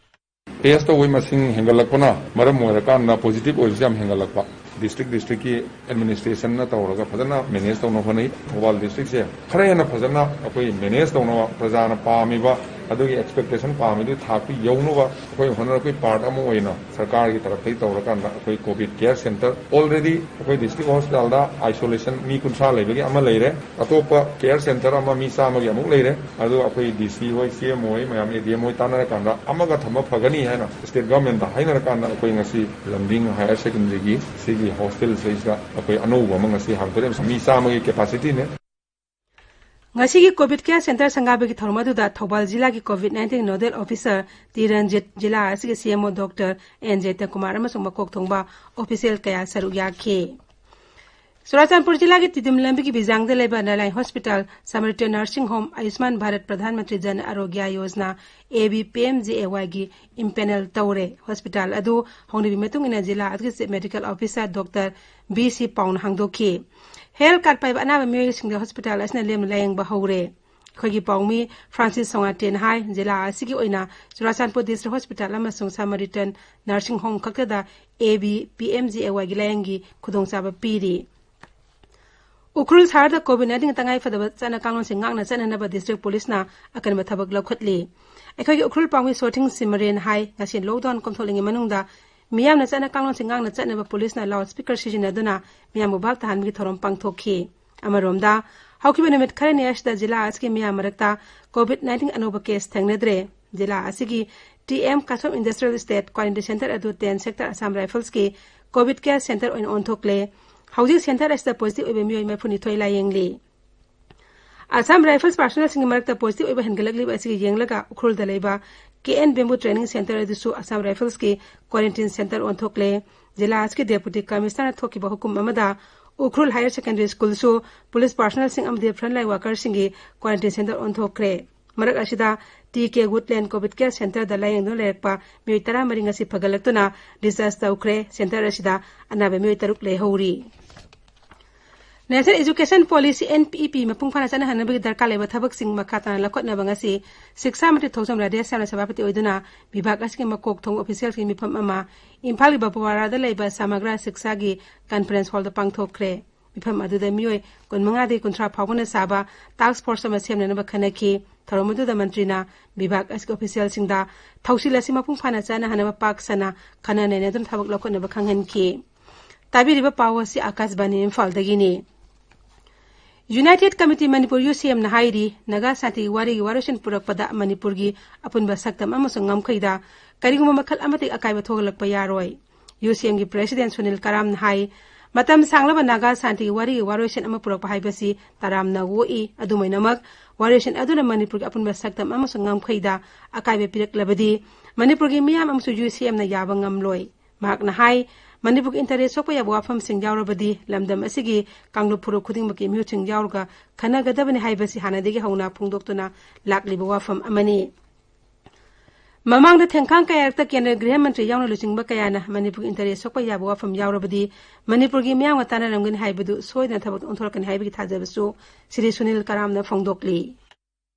ꯇꯦꯁ ꯇꯧꯕꯒꯤ ꯃꯁꯤꯡ ꯍꯦꯟꯒꯠꯂꯛꯄꯅ ꯃꯔꯝ ꯑꯣꯏꯔꯀꯥꯟꯗ ꯄꯣꯖꯤꯇꯤꯚ ꯑꯣꯏꯕꯁꯤ ꯌꯥꯝ ꯍꯦꯟꯒꯠꯂꯛꯄ꯫ ꯗꯤꯁꯇ꯭ꯔꯤꯛ ꯗꯤꯁꯇ꯭ꯔꯤꯛꯀꯤ ꯑꯦꯗꯃꯤꯅꯤꯁꯇ꯭ꯔꯦꯁꯟꯅ ꯇꯧꯔꯒ ꯐꯖꯅ ꯃꯦꯅꯦꯖ ꯇꯧꯅꯕ ꯍꯣꯠꯅꯩ꯫ ꯊꯧꯕꯥꯜ ꯗꯤꯁꯇ꯭ꯔꯤꯛꯁꯦ ꯈꯔ ꯍꯦꯟꯅ ꯐꯖꯅ ꯑꯩꯈꯣꯏ ꯃꯦꯅꯦꯖ ꯇꯧꯅꯕ, ꯄ꯭ꯔꯖꯥꯅ ꯄꯥꯝꯃꯤꯕ ꯑꯗꯨꯒꯤ ꯑꯦꯛꯁꯄꯦꯛꯇꯦꯁꯟ ꯄꯥꯝꯃꯤꯗꯨ ꯊꯥꯛꯇꯨ ꯌꯧꯅꯕ ꯑꯩꯈꯣꯏ ꯍꯣꯠꯅꯔꯛꯄꯒꯤ ꯄꯥꯔꯠ ꯑꯃ ꯑꯣꯏꯅ ꯁꯔꯀꯥꯔꯒꯤ ꯇꯔꯞꯇꯒꯤ ꯇꯧꯔꯀꯥꯟꯗ ꯑꯩꯈꯣꯏ ꯀꯣꯚꯤꯗ ꯀꯦꯌꯔ ꯁꯦꯟꯇꯔ ꯑꯣꯜꯔꯦꯗꯤ ꯑꯩꯈꯣꯏ ꯗꯤꯁꯇ꯭ꯔꯤꯛ ꯍꯣꯁꯄꯤꯇꯥꯜꯗ ꯑꯥꯏꯁꯣꯂꯦꯁꯟ ꯃꯤ ꯀꯨꯟꯊ꯭ꯔꯥ ꯂꯩꯕꯒꯤ ꯑꯃ ꯂꯩꯔꯦ꯫ ꯑꯇꯣꯞꯄ ꯀꯦꯌꯔ ꯁꯦꯟꯇꯔ ꯑꯃ ꯃꯤ ꯆꯥꯝꯃꯒꯤ ꯑꯃꯨꯛ ꯂꯩꯔꯦ꯫ ꯑꯗꯨ ꯑꯩꯈꯣꯏ ꯗꯤ ꯁꯤ ꯍꯣꯏ, ꯁꯤ ꯑꯦꯝ ꯑꯣ ꯍꯣꯏ, ꯃꯌꯥꯝ ꯑꯦ ꯗꯤ ꯑꯦꯝ ꯍꯣꯏ ꯇꯥꯟꯅꯔꯀꯥꯟꯗ ꯑꯃꯒ ꯊꯝꯕ ꯐꯒꯅꯤ ꯍꯥꯏꯅ ꯁ꯭ꯇꯦꯠ ꯒꯚꯔꯟꯃꯦꯟꯠꯇ ꯍꯥꯏꯅꯔꯀꯥꯟꯗ ꯑꯩꯈꯣꯏ ꯉꯁꯤ ꯂꯝꯗꯤꯡ ꯍꯥꯌꯔ ꯁꯦꯀꯦꯟꯗꯔꯤꯒꯤ ꯁꯤꯒꯤ ꯍꯣꯁꯇꯦꯜꯁꯤꯗꯩꯁꯤꯗ ꯑꯩꯈꯣꯏ ꯑꯅꯧꯕ ꯑꯃ ꯉꯁꯤ ꯍꯥꯡꯗꯣꯔꯛꯏ꯫ ꯃꯤ ꯆꯥꯝꯃꯒꯤ ꯀꯦꯄꯥꯁꯤꯇꯤꯅꯦ꯫ ꯉꯁꯤꯒꯤ ꯀꯣꯚꯤꯗ ꯀꯦꯌꯔ ꯁꯦꯟꯇꯔ ꯁꯪꯒꯥꯕꯒꯤ ꯊꯧꯔꯝ ꯑꯗꯨꯗ ꯊꯧꯕꯥꯜ ꯖꯤꯂꯥꯒꯤ COVID nineteen nodal officer T Ranjit, ꯖꯤꯂꯥ ꯑꯁꯤꯒꯤ C M O doctor and ꯖꯌꯟꯇꯀꯨꯃꯥꯔ ꯑꯃꯁꯨꯡ ꯃꯀꯣꯛ ꯊꯣꯡꯕ ꯑꯣꯐꯤꯁꯤꯌꯦꯜ ꯀꯌꯥ ꯁꯔꯨꯛ ꯌꯥꯈꯤ꯫ ꯆꯨꯔꯥꯆꯥꯟꯄꯨꯔ ꯖꯤꯂꯥꯒꯤ ꯇꯤꯗꯤꯝ ꯂꯝꯕꯤꯒꯤ ꯕꯤꯖꯥꯡꯗ ꯂꯩꯕ Narayan hospital, Samaritan nursing home, Ayushman Bharat Pradhan Mantri Jan Arogya Yojana, A B P M J A ꯋꯥꯏꯒꯤ ꯏꯝꯄꯦꯅꯦꯜ ꯇꯧꯔꯦ꯫ ꯍꯣꯁꯄꯤꯇꯥꯜ ꯑꯗꯨ ꯍꯧꯅꯕꯤ ꯃꯇꯨꯡ ꯏꯟꯅ ꯖꯤꯂꯥ ꯑꯗꯨꯒꯤ chief medical officer doctor B C ꯄꯥꯎꯅ ꯍꯥꯡꯗꯣꯛꯈꯤ꯫ ꯍꯦꯜꯊ ꯀꯥꯔꯗ ꯄꯥꯏꯕ ꯑꯅꯥꯕ ꯃꯤꯑꯣꯏꯁꯤꯡꯗ ꯍꯣꯁꯄꯤꯇꯥꯜ ꯑꯁꯤꯅ ꯂꯦꯝꯅ ꯂꯥꯌꯦꯡꯕ ꯍꯧꯔꯦ꯫ ꯑꯩꯈꯣꯏꯒꯤ ꯄꯥꯎꯃꯤ ꯐ꯭ꯔꯥꯟꯁꯤꯁ ꯁꯣꯉꯥꯇꯦꯅ ꯍꯥꯏ, ꯖꯤꯂꯥ ꯑꯁꯤꯒꯤ ꯑꯣꯏꯅ ꯆꯨꯔꯥꯆꯥꯟꯄꯨꯔ ꯗꯤꯁꯇ꯭ꯔꯤꯛ ꯍꯣꯁꯄꯤꯇꯥꯜ ꯑꯃꯁꯨꯡ ꯁꯃꯔꯤꯇꯟ ꯅꯔꯁꯤꯡ ꯍꯣꯝ ꯈꯛꯇꯗ A B P M J A ꯋꯥꯏꯒꯤ ꯂꯥꯌꯦꯡꯒꯤ ꯈꯨꯗꯣꯡꯆꯥꯕ ꯄꯤꯔꯤ꯫ ꯎꯈ꯭ꯔꯨꯜ ꯁꯍꯔꯗ ꯀꯣꯚꯤꯗ ꯅꯥꯏꯟꯇꯤꯟ ꯇꯉꯥꯏ ꯐꯗꯕ ꯆꯠꯅ ꯀꯥꯡꯂꯣꯟꯁꯤꯡ ꯉꯥꯛꯅ ꯆꯠꯅꯅꯕ ꯗꯤꯁꯇ꯭ꯔꯤꯛ ꯄꯨꯂꯤꯁꯅ ꯑꯀꯟꯕ ꯊꯕꯛ ꯂꯧꯈꯠꯂꯤ꯫ ꯑꯩꯈꯣꯏꯒꯤ ꯎꯈ꯭ꯔꯨꯜ ꯄꯥꯎꯃꯤ ꯁꯣꯊꯤꯡ ꯁꯤꯃꯔꯦꯟ ꯍꯥꯏ, ꯉꯁꯤ ꯂꯣꯛꯗꯥꯎꯟ ꯀꯣꯝꯊꯣꯛꯂꯤꯉꯩ ꯃꯅꯨꯡꯗ ꯃꯤꯌꯥꯝꯅ ꯆꯠꯅ ꯀꯥꯡꯂꯣꯟꯁꯤꯡ ꯉꯥꯛꯅ ꯆꯠꯅꯕ ꯄꯨꯂꯤꯁꯅ ꯂꯥꯎꯗ ꯁ꯭ꯄꯤꯀꯔ ꯁꯤꯖꯤꯟꯅꯗꯨꯅ ꯃꯤꯌꯥꯝꯕꯨ ꯚꯥꯞ ꯇꯥꯍꯟꯕꯒꯤ ꯊꯧꯔꯝ ꯄꯥꯡꯊꯣꯛꯈꯤ꯫ ꯑꯃꯔꯣꯝꯗ, ꯍꯧꯈꯤꯕ ꯅꯨꯃꯤꯠ ꯈꯔꯅꯤ ꯑꯁꯤꯗ ꯖꯤꯂꯥ ꯑꯁꯤꯒꯤ ꯃꯤꯌꯥꯝ ꯃꯔꯛꯇ ꯀꯣꯚꯤꯗ ꯅꯥꯏꯟꯇꯤꯟ ꯑꯅꯧꯕ ꯀꯦꯁ ꯊꯦꯡꯅꯗ꯭ꯔꯦ꯫ ꯖꯤꯂꯥ ꯑꯁꯤꯒꯤ T M Kasom industrial estate quarantine centre ꯑꯗꯨ ꯇꯦꯟ ꯁꯦꯛꯇꯔ ꯑꯁꯥꯝ ꯔꯥꯏꯐꯜꯁꯀꯤ ꯀꯣꯚꯤꯗ ꯀꯦꯌꯔ ꯁꯦꯟꯇꯔ ꯑꯣꯏꯅ ꯑꯣꯟꯊꯣꯛꯂꯦ꯫ ꯍꯧꯖꯤꯛ ꯁꯦꯟꯇꯔ ꯑꯁꯤꯗ ꯄꯣꯖꯤꯇꯤꯚ ꯑꯣꯏꯕ ꯃꯤꯑꯣꯏ ꯃꯔꯤꯐꯨꯅꯤꯊꯣꯏ ꯂꯥꯌꯦꯡꯂꯤ꯫ ꯑꯁꯥꯝ ꯔꯥꯏꯐꯜꯁ ꯄꯥꯔꯁꯣꯅꯦꯜꯁꯤꯡꯒꯤ ꯃꯔꯛꯇ ꯄꯣꯖꯤꯇꯤꯚ ꯑꯣꯏꯕ ꯍꯦꯟꯒꯠꯂꯛꯂꯤꯕ ꯑꯁꯤꯒꯤ ꯌꯦꯡꯂꯒ ꯎꯈ꯭ꯔꯨꯜꯗ ꯂꯩꯕ ꯀꯦ ꯑꯦꯟ ꯕꯦꯝꯕꯨ ꯇ꯭ꯔꯦꯅꯤꯡ ꯁꯦꯟꯇꯔ ꯑꯗꯨꯁꯨ ꯑꯁꯥꯝ ꯔꯥꯏꯐꯜꯁꯀꯤ ꯀ꯭ꯋꯥꯔꯦꯟꯇꯤꯟ ꯁꯦꯟꯇꯔ ꯑꯣꯟꯊꯣꯛꯂꯦ꯫ ꯖꯤꯂꯥ ꯑꯁꯤꯒꯤ ꯗꯦꯄꯨꯇꯤ ꯀꯃꯤꯁꯅꯔꯅ ꯊꯣꯛꯈꯤꯕ ꯍꯨꯀꯨꯝ ꯑꯃꯗ ꯎꯈ꯭ꯔꯨꯜ ꯍꯥꯌꯔ ꯁꯦꯀꯦꯟꯗꯔꯤ ꯁ꯭ꯀꯨꯜꯁꯨ ꯄꯨꯂꯤꯁ ꯄꯥꯔꯁꯣꯅꯦꯜꯁꯤꯡ ꯑꯃꯗꯤ ꯐ꯭ꯔꯟꯠꯂꯥꯏꯟ ꯋꯥꯔꯀꯔꯁꯤꯡꯒꯤ ꯀ꯭ꯋꯥꯔꯦꯟꯇꯤꯟ ꯁꯦꯟꯇꯔ ꯑꯣꯟꯊꯣꯛꯈ꯭ꯔꯦ꯫ ꯃꯔꯛ ꯑꯁꯤꯗ ꯇꯤ ꯀꯦ ꯋꯨꯗꯂꯦꯟ ꯀꯣꯚꯤꯗ ꯀꯦꯌꯔ ꯁꯦꯟꯇꯔꯗ ꯂꯥꯌꯦꯡꯗꯨꯅ ꯂꯩꯔꯛꯄ ꯃꯤꯑꯣꯏ ꯇꯔꯥꯃꯔꯤ ꯉꯁꯤ ꯐꯒꯠꯂꯛꯇꯨꯅ ꯗꯤꯁꯆꯥꯔꯖ ꯇꯧꯈ꯭ꯔꯦ꯫ ꯁꯦꯟꯇꯔ ꯑꯁꯤꯗ ꯑꯅꯥꯕ ꯃꯤꯑꯣꯏ ꯇꯔꯨꯛ ꯂꯩꯍꯧꯔꯤ꯫ National Education Policy, N P P, ꯃꯄꯨꯡ ꯐꯥꯅ ꯆꯠꯅꯍꯟꯅꯕꯒꯤ ꯗꯔꯀꯥꯔ ꯂꯩꯕ ꯊꯕꯛꯁꯤꯡ ꯃꯈꯥ ꯇꯥꯅ ꯂꯧꯈꯠꯅꯕ ꯉꯁꯤ ꯁꯤꯛꯁꯥ ꯃꯟꯇ꯭ꯔꯤ ꯊꯣꯡꯖꯝ ꯔꯥꯙꯦꯁ꯭ꯌꯥꯝꯅ ꯁꯚꯥꯄꯇꯤ ꯑꯣꯏꯗꯨꯅ ꯕꯤꯚꯥꯒ ꯑꯁꯤꯒꯤ ꯃꯀꯣꯛ ꯊꯣꯡꯕ ꯑꯣꯐꯤꯁꯤꯌꯦꯜꯁꯤꯡꯒꯤ ꯃꯤꯐꯝ ꯑꯃ ꯏꯝꯐꯥꯜꯒꯤ ꯕꯄꯋꯥꯔꯥꯗ ꯂꯩꯕ ꯁꯃꯒ꯭ꯔꯥ ꯁꯤꯛꯁꯥꯒꯤ ꯀꯟꯐꯔꯦꯟꯁ ꯍꯣꯜꯗ ꯄꯥꯡꯊꯣꯛꯈ꯭ꯔꯦ꯫ ꯃꯤꯐꯝ ꯑꯗꯨꯗ ꯃꯤꯑꯣꯏ ꯀꯨꯟꯃꯉꯥꯗꯒꯤ ꯀꯨꯟꯊ꯭ꯔꯥ ꯐꯥꯎꯕꯅ ꯁꯥꯕ ꯇꯥꯁꯛ ꯐꯣꯔꯁ ꯑꯃ ꯁꯦꯝꯅꯅꯕ ꯈꯟꯅꯈꯤ꯫ ꯊꯧꯔꯝ ꯑꯗꯨꯗ ꯃꯟꯇ꯭ꯔꯤꯅ ꯕꯤꯚꯥꯒ ꯑꯁꯤꯒꯤ ꯑꯣꯐꯤꯁꯤꯌꯦꯜꯁꯤꯡꯗ ꯊꯧꯁꯤꯜ ꯑꯁꯤ ꯃꯄꯨꯡ ꯐꯥꯅ ꯆꯠꯅꯍꯟꯅꯕ ꯄꯥꯛ ꯁꯟꯅ ꯈꯟꯅ ꯅꯩꯅꯗꯨꯅ ꯊꯕꯛ ꯂꯧꯈꯠꯅꯕ ꯈꯪꯍꯟꯈꯤ꯫ ꯇꯥꯕꯤꯔꯤꯕ ꯄꯥꯎ ꯑꯁꯤ ꯑꯥꯀꯥꯁꯕꯥꯅꯤ ꯏꯝꯐꯥꯜꯗꯒꯤꯅꯤ꯫ United Committee Manipur, ꯌꯨ ꯁꯤ ꯑꯦꯝꯅ ꯍꯥꯏꯔꯤ, ꯅꯥꯒꯥ ꯁꯥꯟꯇꯤꯒꯤ ꯋꯥꯔꯤꯒꯤ ꯋꯥꯔꯣꯏꯁꯤꯟ ꯄꯨꯔꯛꯄꯗ ꯃꯅꯤꯄꯨꯔꯒꯤ ꯑꯄꯨꯟꯕ ꯁꯛꯇꯝ ꯑꯃꯁꯨꯡ ꯉꯝꯈꯩꯗ ꯀꯔꯤꯒꯨꯝꯕ ꯃꯈꯜ ꯑꯃꯠꯇꯒꯤ ꯑꯀꯥꯏꯕ ꯊꯣꯛꯍꯜꯂꯛꯄ ꯌꯥꯔꯣꯏ꯫ ꯌꯨ ꯁꯤ ꯑꯦꯝꯒꯤ ꯄ꯭ꯔꯦꯁꯤꯗꯦꯟꯠ ꯁꯨꯅꯤꯜ ꯀꯔꯥꯝꯅ ꯍꯥꯏ, ꯃꯇꯝ ꯁꯥꯡꯂꯕ ꯅꯥꯒꯥ ꯁꯥꯟꯇꯤꯒꯤ ꯋꯥꯔꯤꯒꯤ ꯋꯥꯔꯣꯏꯁꯤꯟ ꯑꯃ ꯄꯨꯔꯛꯄ ꯍꯥꯏꯕꯁꯤ ꯇꯔꯥꯝꯅ ꯑꯣꯛꯏ꯫ ꯑꯗꯨꯃꯥꯏꯅꯃꯛ, ꯋꯥꯔꯣꯏꯁꯤꯟ ꯑꯗꯨꯅ ꯃꯅꯤꯄꯨꯔꯒꯤ ꯑꯄꯨꯟꯕ ꯁꯛꯇꯝ ꯑꯃꯁꯨꯡ ꯉꯝꯈꯩꯗ ꯑꯀꯥꯏꯕ ꯄꯤꯔꯛꯂꯕꯗꯤ ꯃꯅꯤꯄꯨꯔꯒꯤ ꯃꯤꯌꯥꯝ ꯑꯃꯁꯨꯡ ꯌꯨ ꯁꯤ ꯑꯦꯝꯅ ꯌꯥꯕ ꯉꯝꯂꯣꯏ꯫ ꯃꯍꯥꯛꯅ ꯍꯥꯏ, ꯃꯅꯤꯄꯨꯔꯒꯤ ꯏꯟꯇꯔꯦꯁ ꯁꯣꯛꯄ ꯌꯥꯕ ꯋꯥꯐꯝꯁꯤꯡ ꯌꯥꯎꯔꯕꯗꯤ ꯂꯝꯗꯝ ꯑꯁꯤꯒꯤ ꯀꯥꯡꯂꯨꯞ ꯐꯨꯔꯨꯞ ꯈꯨꯗꯤꯡꯃꯛꯀꯤ ꯃꯤꯍꯨꯠꯁꯤꯡ ꯌꯥꯎꯔꯒ ꯈꯟꯅꯒꯗꯕꯅꯤ ꯍꯥꯏꯕꯁꯤ ꯍꯥꯟꯅꯗꯒꯤ ꯍꯧꯅ ꯐꯣꯡꯗꯣꯛꯇꯨꯅ ꯂꯥꯛꯂꯤꯕ ꯋꯥꯐꯝ ꯑꯃꯅꯤ꯫ ꯃꯃꯥꯡꯗ ꯊꯦꯡꯈꯥꯡ ꯀꯌꯥꯔꯛꯇ ꯀꯦꯟꯗ꯭ꯔ ꯒ꯭ꯔꯤꯍ ꯃꯟꯇ꯭ꯔꯤ ꯌꯥꯎꯅ ꯂꯨꯆꯤꯡꯕ ꯀꯌꯥꯅ ꯃꯅꯤꯄꯨꯔꯒꯤ ꯏꯟꯇꯔꯦꯁ ꯁꯣꯛꯄ ꯌꯥꯕ ꯋꯥꯐꯝ ꯌꯥꯎꯔꯕꯗꯤ ꯃꯅꯤꯄꯨꯔꯒꯤ ꯃꯤꯌꯥꯝꯒ ꯇꯥꯟꯅꯔꯝꯒꯅꯤ ꯍꯥꯏꯕꯗꯨ ꯁꯣꯏꯗꯅ ꯊꯕꯛꯇ ꯑꯣꯟꯊꯣꯔꯛꯀꯅꯤ ꯍꯥꯏꯕꯒꯤ ꯊꯥꯖꯕꯁꯨ ꯁ꯭ꯔꯤ ꯁꯨꯅꯤꯜ ꯀꯔꯥꯝꯅ ꯐꯣꯡꯗꯣꯛꯂꯤ꯫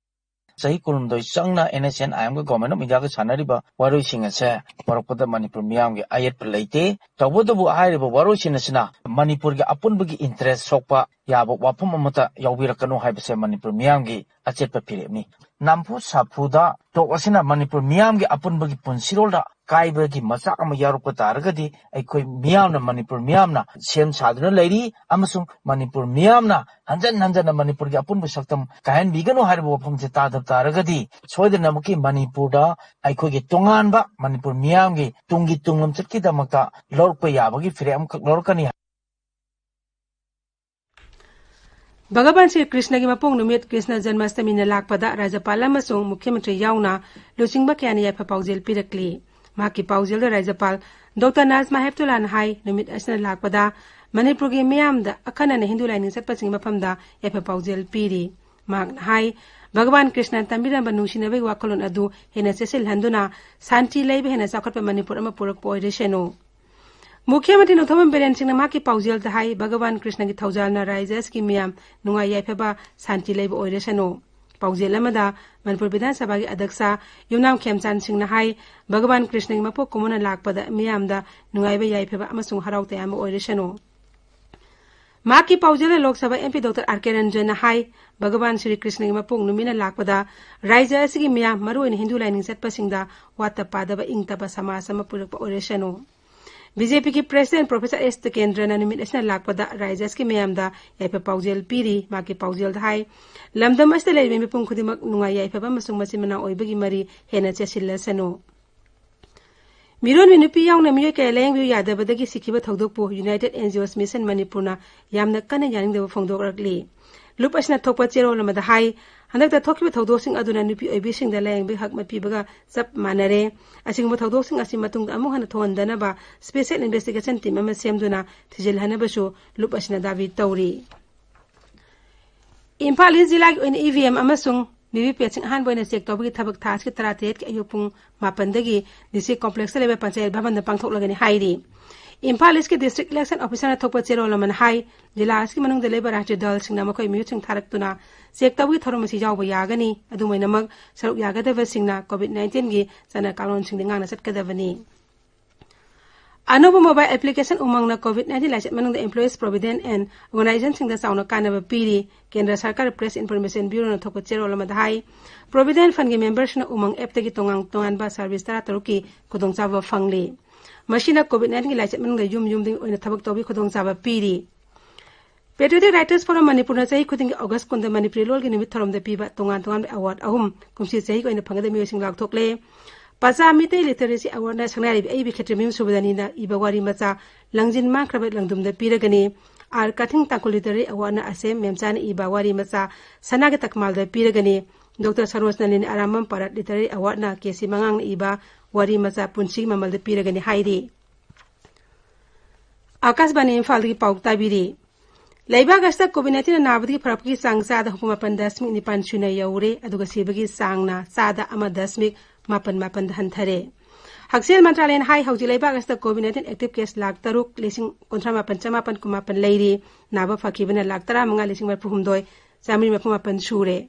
ꯆꯍꯤ ꯀꯨꯟꯍꯨꯝꯗꯣꯏ ꯆꯪꯅ N S C N I M ꯒ Government of India ꯒ ꯁꯥꯟꯅꯔꯤꯕ ꯋꯥꯔꯣꯏꯁꯤꯟ ꯑꯁꯦ ꯄꯨꯔꯛꯄꯗ ꯃꯅꯤꯄꯨꯔ ꯃꯤꯌꯥꯝꯒꯤ ꯑꯌꯦꯠꯄ ꯂꯩꯇꯦ꯫ ꯇꯧꯕꯇꯕꯨ ꯍꯥꯏꯔꯤꯕ ꯋꯥꯔꯣꯏꯁꯤꯟ ꯑꯁꯤꯅ ꯃꯅꯤꯄꯨꯔꯒꯤ ꯑꯄꯨꯟꯕꯒꯤ ꯏꯟꯇꯔꯦꯁ ꯁꯣꯛꯄ ꯌꯥꯕ ꯋꯥꯐꯝ ꯑꯃꯠꯇ ꯌꯥꯎꯕꯤꯔꯛꯀꯅꯨ ꯍꯥꯏꯕꯁꯦ ꯃꯅꯤꯄꯨꯔ ꯃꯤꯌꯥꯝꯒꯤ ꯑꯆꯦꯠꯄ ꯐꯤꯔꯦꯞꯅꯤ꯫ ꯅꯝꯐꯨ ꯁꯥꯐꯨꯗ ꯊꯧꯗꯣꯛ ꯑꯁꯤꯅ ꯃꯅꯤꯄꯨꯔ ꯃꯤꯌꯥꯝꯒꯤ ꯑꯄꯨꯟꯕꯒꯤ ꯄꯨꯟꯁꯤꯔꯣꯜꯗ ꯑꯀꯥꯏꯕꯒꯤ ꯃꯆꯥꯛ ꯑꯃ ꯌꯥꯎꯔꯛꯄ ꯇꯥꯔꯒꯗꯤ ꯑꯩꯈꯣꯏ ꯃꯤꯌꯥꯝꯅ, ꯃꯅꯤꯄꯨꯔ ꯃꯤꯌꯥꯝꯅ ꯁꯦꯝ ꯁꯥꯗꯨꯅ ꯂꯩꯔꯤ ꯑꯃꯁꯨꯡ ꯃꯅꯤꯄꯨꯔ ꯃꯤꯌꯥꯝꯅ ꯍꯟꯖꯟ ꯍꯟꯖꯟꯅ ꯃꯅꯤꯄꯨꯔꯒꯤ ꯑꯄꯨꯟꯕ ꯁꯛꯇꯝ ꯀꯥꯏꯍꯟꯕꯤꯒꯅꯨ ꯍꯥꯏꯔꯤꯕ ꯋꯥꯐꯝꯁꯦ ꯇꯥꯗꯕ ꯇꯥꯔꯒꯗꯤ ꯁꯣꯏꯗꯅꯃꯛꯀꯤ ꯃꯅꯤꯄꯨꯔꯗ ꯑꯩꯈꯣꯏꯒꯤ ꯇꯣꯉꯥꯟꯕ ꯃꯅꯤꯄꯨꯔ ꯃꯤꯌꯥꯝꯒꯤ ꯇꯨꯡꯒꯤ ꯇꯨꯡꯂꯝꯆꯠꯀꯤꯗꯃꯛꯇ ꯂꯧꯔꯛꯄ ꯌꯥꯕꯒꯤ ꯐꯤꯔꯦꯞ ꯑꯃꯈꯛ ꯂꯧꯔꯛꯀꯅꯤ꯫ ꯚꯒꯋꯥꯟ ꯁ꯭ꯔꯤ ꯀ꯭ꯔꯤꯁꯅꯒꯤ ꯃꯄꯣꯛ ꯅꯨꯃꯤꯠ ꯀ꯭ꯔꯤꯁꯅ ꯖꯟꯃꯥꯁꯇꯃꯤꯅ ꯂꯥꯛꯄꯗ ꯔꯥꯖ꯭ꯌꯄꯥꯜ ꯑꯃꯁꯨꯡ ꯃꯨꯈ꯭ꯌ ꯃꯟꯇ꯭ꯔꯤ ꯌꯥꯎꯅ ꯂꯨꯆꯤꯡꯕ ꯀꯌꯥꯅ ꯌꯥꯏꯐ ꯄꯥꯎꯖꯦꯜ ꯄꯤꯔꯛꯂꯤ꯫ ꯃꯍꯥꯛꯀꯤ ꯄꯥꯎꯖꯦꯜꯗ ꯔꯥꯖ꯭ꯌꯄꯥꯜ ꯗꯣꯛꯇꯔ ꯅꯥꯖꯃꯥ ꯍꯦꯞꯇꯨꯂꯥꯅ ꯍꯥꯏ, ꯅꯨꯃꯤꯠ ꯑꯁꯤꯅ ꯂꯥꯛꯄꯗ ꯃꯅꯤꯄꯨꯔꯒꯤ ꯃꯤꯌꯥꯝꯗ ꯑꯈꯟꯅꯅ ꯍꯤꯟꯗꯨ ꯂꯥꯏꯅꯤꯡ ꯆꯠꯄꯁꯤꯡꯒꯤ ꯃꯐꯝꯗ ꯌꯥꯏꯐ ꯄꯥꯎꯖꯦꯜ ꯄꯤꯔꯤ꯫ ꯃꯍꯥꯛꯅ ꯍꯥꯏ, ꯚꯒꯋꯥꯟ ꯀ꯭ꯔꯤꯁꯅꯅ ꯇꯝꯕꯤꯔꯝꯕ ꯅꯨꯡꯁꯤꯅꯕꯒꯤ ꯋꯥꯈꯜꯂꯣꯟ ꯑꯗꯨ ꯍꯦꯟꯅ ꯆꯦꯠꯁꯤꯜꯍꯟꯗꯨꯅ ꯁꯥꯟꯇꯤ ꯂꯩꯕ ꯍꯦꯟꯅ ꯆꯥꯎꯈꯠꯄ ꯃꯅꯤꯄꯨꯔ ꯑꯃ ꯄꯨꯔꯛꯄ ꯑꯣꯏꯔꯁꯅꯨ꯫ ꯃꯨꯈ꯭ꯌ ꯃꯟꯇ꯭ꯔꯤ ꯅꯣꯡꯊꯣꯝꯕꯝ ꯕꯤꯔꯦꯟ ꯁꯤꯡꯅ ꯃꯍꯥꯛꯀꯤ ꯄꯥꯎꯖꯦꯜꯗ ꯍꯥꯏ, ꯚꯒꯋꯥꯟ ꯀ꯭ꯔꯤꯁꯅꯒꯤ ꯊꯧꯖꯥꯜꯅ ꯔꯥꯏꯖ꯭ꯌ ꯑꯁꯤꯒꯤ ꯃꯤꯌꯥꯝ ꯅꯨꯡꯉꯥꯏ ꯌꯥꯏꯐꯕ, ꯁꯥꯟꯇꯤ ꯂꯩꯕ ꯑꯣꯏꯔꯁꯅꯨ꯫ ꯄꯥꯎꯖꯦꯜ ꯑꯃꯗ ꯃꯅꯤꯄꯨꯔ ꯕꯤꯙꯥꯟ ꯁꯚꯥꯒꯤ ꯑꯗ꯭ꯌꯛꯁ ꯌꯨꯝꯅꯥꯝ ꯈꯦꯝꯆꯥꯟ ꯁꯤꯡꯅ ꯍꯥꯏ, ꯚꯒꯋꯥꯟ ꯀ꯭ꯔꯤꯁꯅꯒꯤ ꯃꯄꯣꯛ ꯀꯨꯝꯑꯣꯟꯅ ꯂꯥꯛꯄꯗ ꯃꯤꯌꯥꯝꯗ ꯅꯨꯡꯉꯥꯏꯕ ꯌꯥꯏꯐꯕ ꯑꯃꯁꯨꯡ ꯍꯔꯥꯎ ꯇꯌꯥꯝꯕ ꯑꯣꯏꯔꯁꯅꯨ꯫ ꯃꯍꯥꯛꯀꯤ ꯄꯥꯎꯖꯦꯜꯗ Lok Sabha M P doctor R ꯀꯦ ꯔꯟꯖꯟꯅ ꯍꯥꯏ, ꯚꯒꯋꯥꯟ ꯁ꯭ꯔꯤ ꯀ꯭ꯔꯤꯁꯅꯒꯤ ꯃꯄꯣꯛ ꯅꯨꯃꯤꯠꯅ ꯂꯥꯛꯄꯗ ꯔꯥꯏꯖ꯭ꯌ ꯑꯁꯤꯒꯤ ꯃꯤꯌꯥꯝ, ꯃꯔꯨꯑꯣꯏꯅ ꯍꯤꯟꯗꯨ ꯂꯥꯏꯅꯤꯡ ꯆꯠꯄꯁꯤꯡꯗ ꯋꯥꯠꯇ ꯄꯥꯗꯕ ꯏꯪ ꯇꯞꯄ ꯁꯃꯥꯖ ꯑꯃ ꯄꯨꯔꯛꯄ ꯑꯣꯏꯔꯁꯅꯨ꯫ ꯕꯤ ꯖꯦ ꯄꯤꯒꯤ ꯄ꯭ꯔꯦꯁꯤꯗꯦꯟꯠ ꯄ꯭ꯔꯣꯐꯦꯁꯔ ꯑꯦꯁ ꯇꯤꯀꯦꯟꯗ꯭ꯔꯅ ꯅꯨꯃꯤꯠ ꯑꯁꯤꯅ ꯂꯥꯛꯄꯗ ꯔꯥꯏꯖ꯭ꯌ ꯑꯁꯤꯒꯤ ꯃꯤꯌꯥꯝꯗ ꯌꯥꯏꯐ ꯄꯥꯎꯖꯦꯜ ꯄꯤꯔꯤ꯫ ꯃꯍꯥꯛꯀꯤ ꯄꯥꯎꯖꯦꯜꯗ ꯍꯥꯏ, ꯂꯝꯗꯝ ꯑꯁꯤꯗ ꯂꯩꯔꯤꯕ ꯃꯤꯄꯨꯝ ꯈꯨꯗꯤꯡꯃꯛ ꯅꯨꯡꯉꯥꯏ ꯌꯥꯏꯐꯕ ꯑꯃꯁꯨꯡ ꯃꯆꯤꯟ ꯃꯅꯥꯎ ꯑꯣꯏꯕꯒꯤ ꯃꯔꯤ ꯍꯦꯟꯅ ꯆꯦꯠꯁꯤꯜꯂꯁꯅꯨ꯫ ꯃꯤꯔꯣꯟꯕꯤ ꯅꯨꯄꯤ ꯌꯥꯎꯅ ꯃꯤꯑꯣꯏ ꯀꯌꯥ ꯂꯥꯌꯦꯡꯕꯤꯌꯨ ꯌꯥꯗꯕꯗꯒꯤ ꯁꯤꯈꯤꯕ ꯊꯧꯗꯣꯛꯄꯨ United N G Os Mission ꯃꯅꯤꯄꯨꯔꯅ ꯌꯥꯝꯅ ꯀꯟꯅ ꯌꯥꯅꯤꯡꯗꯕ ꯐꯣꯡꯗꯣꯛꯂꯛꯂꯤ꯫ ꯂꯨꯞ ꯑꯁꯤꯅ ꯊꯣꯛꯄ ꯆꯦꯔꯣꯜ ꯑꯃꯗ ꯍꯥꯏ, ꯍꯟꯗꯛꯇ ꯊꯣꯛꯈꯤꯕ ꯊꯧꯗꯣꯛꯁꯤꯡ ꯑꯗꯨꯅ ꯅꯨꯄꯤ ꯑꯣꯏꯕꯤꯁꯤꯡꯗ ꯂꯥꯌꯦꯡꯕꯒꯤ ꯍꯛ ꯃꯠꯄꯤꯕꯒ ꯆꯞ ꯃꯥꯟꯅꯔꯦ꯫ ꯑꯁꯤꯒꯨꯝꯕ ꯊꯧꯗꯣꯛꯁꯤꯡ ꯑꯁꯤ ꯃꯇꯨꯡꯗ ꯑꯃꯨꯛ ꯍꯟꯅ ꯊꯣꯛꯍꯟꯗꯅꯕ special investigation team ꯑꯃ ꯁꯦꯝꯗꯨꯅ ꯊꯤꯖꯤꯜꯍꯟꯅꯕꯁꯨ ꯂꯨꯞ ꯑꯁꯤꯅ ꯗꯥꯕꯤ ꯇꯧꯔꯤ꯫ ꯏꯝꯐꯥꯜ ꯏꯁ ꯖꯤꯂꯥꯒꯤ ꯑꯣꯏꯅ ꯏ ꯚꯤ ꯑꯦꯝ ꯑꯃꯁꯨꯡ ꯚꯤ ꯚꯤ ꯄꯦꯠꯁꯤꯡ ꯑꯍꯥꯟꯕ ꯑꯣꯏꯅ ꯆꯦꯛ ꯇꯧꯕꯒꯤ ꯊꯕꯛ ꯊꯥ ꯑꯁꯤꯒꯤ ꯇꯔꯥꯇꯔꯦꯠꯀꯤ ꯑꯌꯨꯛ ꯄꯨꯡ ꯃꯥꯄꯟꯗꯒꯤ ꯗꯤ ꯁꯤ ꯀꯣꯝꯄ꯭ꯂꯦꯛꯁꯇ ꯂꯩꯕ ꯄꯟꯆꯥꯌꯠ ꯚꯕꯟꯗ ꯄꯥꯡꯊꯣꯛꯂꯒꯅꯤ ꯍꯥꯏꯔꯤ꯫ ꯏꯝꯐꯥꯜ ꯏꯁꯀꯤ ꯗꯤꯁꯇ꯭ꯔꯤꯛ ꯏꯂꯦꯛꯁꯟ ꯑꯣꯐꯤꯁꯥꯔꯅ ꯊꯣꯛꯄ ꯆꯦꯔꯣꯜ ꯑꯃꯅ ꯍꯥꯏ, ꯖꯤꯂꯥ ꯑꯁꯤꯒꯤ ꯃꯅꯨꯡꯗ ꯂꯩꯕ ꯔꯥꯖ꯭ꯌ ꯗꯜꯁꯤꯡꯅ ꯃꯈꯣꯏ ꯃꯤꯍꯨꯠꯁꯤꯡ ꯊꯥꯔꯛꯇꯨꯅ ꯆꯦꯛ ꯇꯧꯕꯒꯤ ꯊꯧꯔꯝ ꯑꯁꯤ ꯌꯥꯎꯕ ꯌꯥꯒꯅꯤ꯫ ꯑꯗꯨꯝ ꯑꯣꯏꯅꯃꯛ, ꯁꯔꯨꯛ ꯌꯥꯒꯗꯕꯁꯤꯡꯅ ꯀꯣꯚꯤꯗ ꯅꯥꯏꯟꯇꯤꯟꯒꯤ ꯆꯠꯅ ꯀꯥꯡꯂꯣꯟꯁꯤꯡꯗ ꯉꯥꯛꯅ ꯆꯠꯀꯗꯕꯅꯤ꯫ ꯑꯅꯧꯕ ꯃꯣꯕꯥꯏꯜ ꯑꯦꯄ꯭ꯂꯤꯀꯦꯁꯟ ꯎꯃꯪꯅ ꯀꯣꯚꯤꯗ ꯅꯥꯏꯟꯇꯤꯟ ꯂꯥꯏꯆꯠ ꯃꯅꯨꯡꯗ employees, provident and organizationꯁꯤꯡꯗ ꯆꯥꯎꯅ ꯀꯥꯟꯅꯕ ꯄꯤꯔꯤ꯫ ꯀꯦꯟꯗ꯭ꯔ ꯁꯔꯀꯥꯔ ꯄ꯭ꯔꯦꯁ ꯏꯟꯐꯣꯔꯃꯦꯁꯟ ꯕ꯭ꯌꯨꯔꯣꯅ ꯊꯣꯛꯄ ꯆꯦꯔꯣꯜ ꯑꯃꯗ ꯍꯥꯏ, Provident Fundꯒꯤ memberꯁꯤꯡꯅ ꯎꯃꯪ appꯇꯒꯤ ꯇꯣꯉꯥꯟ ꯇꯣꯉꯥꯟꯕ service ꯇꯔꯥꯇꯔꯨꯛꯀꯤ ꯈꯨꯗꯣꯡꯆꯥꯕ ꯐꯪꯂꯤ꯫ ꯃꯁꯤꯅ ꯀꯣꯚꯤꯗ ꯅꯥꯏꯟꯇꯤꯟꯒꯤ ꯂꯥꯏꯆꯠ ꯃꯅꯨꯡꯗ ꯌꯨꯝ ꯌꯨꯝꯗꯒꯤ ꯑꯣꯏꯅ ꯊꯕꯛ ꯇꯧꯕꯒꯤ ꯈꯨꯗꯣꯡꯆꯥꯕ ꯄꯤꯔꯤ꯫ Patriotic Writers Forum ꯃꯅꯤꯄꯨꯔꯅ ꯆꯍꯤ ꯈꯨꯗꯤꯡꯒꯤ ꯑꯣꯒꯁ ꯀꯨꯟꯗ ꯃꯅꯤꯄꯨꯔꯤ ꯂꯣꯜꯒꯤ ꯅꯨꯃꯤꯠ ꯊꯧꯔꯝꯗ ꯄꯤꯕ ꯇꯣꯉꯥꯟ ꯇꯣꯉꯥꯟꯕ award ꯑꯍꯨꯝ ꯀꯨꯝꯁꯤ ꯆꯍꯤꯒꯤ ꯑꯣꯏꯅ ꯐꯪꯒꯗꯕ ꯃꯤꯑꯣꯏꯁꯤꯡ ꯂꯥꯎꯊꯣꯛꯂꯦ꯫ ꯄꯆꯥ ꯃꯤꯇꯩ Literacy Awardꯅ ꯁꯪꯅꯥꯏꯔꯩꯕꯤ ꯑꯏꯕ ꯈꯦꯇ꯭ꯔꯤꯃꯌꯨꯝ ꯁꯨꯕꯗꯅꯤꯅ ꯏꯕ ꯋꯥꯔꯤ ꯃꯆꯥ ꯂꯪꯖꯤꯟ ꯃꯥꯡꯈ꯭ꯔꯕ ꯂꯪꯗꯨꯝꯗ ꯄꯤꯔꯒꯅꯤ꯫ ꯑꯥꯔ ꯀꯊꯤꯡ ꯇꯥꯡꯈꯨꯜ ꯂꯤꯇꯔꯦꯔꯤ ꯑꯦꯋꯥꯔꯗꯅ ꯑꯁꯦꯝ ꯃꯦꯝꯆꯥꯅ ꯏꯕ ꯋꯥꯔꯤ ꯃꯆꯥ ꯁꯅꯥꯒꯤ ꯇꯛꯃꯥꯜꯗ ꯄꯤꯔꯒꯅꯤ꯫ ꯗꯣꯛꯇꯔ ꯁꯔꯣꯖ ꯅꯂꯤꯅꯤ ꯑꯔꯥꯝꯕꯝ ꯄꯥꯔꯠ ꯂꯤꯇꯔꯦꯔꯤ ꯑꯦꯋꯥꯔꯗꯅ ꯀꯦ ꯁꯤ ꯃꯉꯥꯡꯅ ꯏꯕ ꯋꯥꯔꯤ ꯃꯆꯥ ꯄꯨꯟꯁꯤꯒꯤ ꯃꯃꯜꯗ ꯄꯤꯔꯒꯅꯤ ꯍꯥꯏꯔꯤ꯫ ꯑꯥꯀꯥꯁꯕꯥꯅꯤ ꯏꯝꯐꯥꯜꯗꯒꯤ ꯄꯥꯎ ꯇꯥꯕꯤꯔꯤ꯫ ꯂꯩꯕꯥꯛ ꯑꯁꯤꯗ ꯀꯣꯚꯤꯗ ꯅꯥꯏꯟꯇꯤꯟꯅ ꯅꯥꯕꯗꯒꯤ ꯐꯔꯛꯄꯒꯤ ꯆꯥꯡ ꯆꯥꯗ ꯍꯨꯝꯐꯨ ꯃꯥꯄꯟ ꯗꯁꯃꯤꯛ ꯅꯤꯄꯥꯟ ꯁꯨꯅ ꯌꯧꯔꯦ, ꯑꯗꯨꯒ ꯁꯤꯕꯒꯤ ꯆꯥꯡꯅ ꯆꯥꯗ ꯑꯃ ꯗꯁꯃꯤꯛ ꯃꯥꯄꯟ ꯃꯥꯄꯟꯗ ꯍꯟꯊꯔꯦ꯫ ꯍꯛꯁꯦꯜ ꯃꯟꯇ꯭ꯔꯥꯂꯌꯅ ꯍꯥꯏ, ꯍꯧꯖꯤꯛ ꯂꯩꯕꯥꯛ ꯑꯁꯤꯗ Covid nineteen active case lakh ꯇꯔꯨꯛ ꯂꯤꯁꯤꯡ ꯀꯨꯟꯊ꯭ꯔꯥ ꯃꯥꯄꯟ ꯆꯃꯥꯄꯟ ꯀꯨꯟꯃꯥꯄꯟ ꯂꯩꯔꯤ꯫ ꯅꯥꯕ ꯐꯈꯤꯕꯅ ꯂꯥꯈ ꯇꯔꯥꯃꯉꯥ ꯂꯤꯁꯤꯡ ꯃꯔꯤꯐꯨ ꯍꯨꯝꯗꯣꯏ ꯆꯥꯃꯔꯤ ꯃꯔꯤꯐꯨ ꯃꯥꯄꯟ ꯁꯨꯔꯦ꯫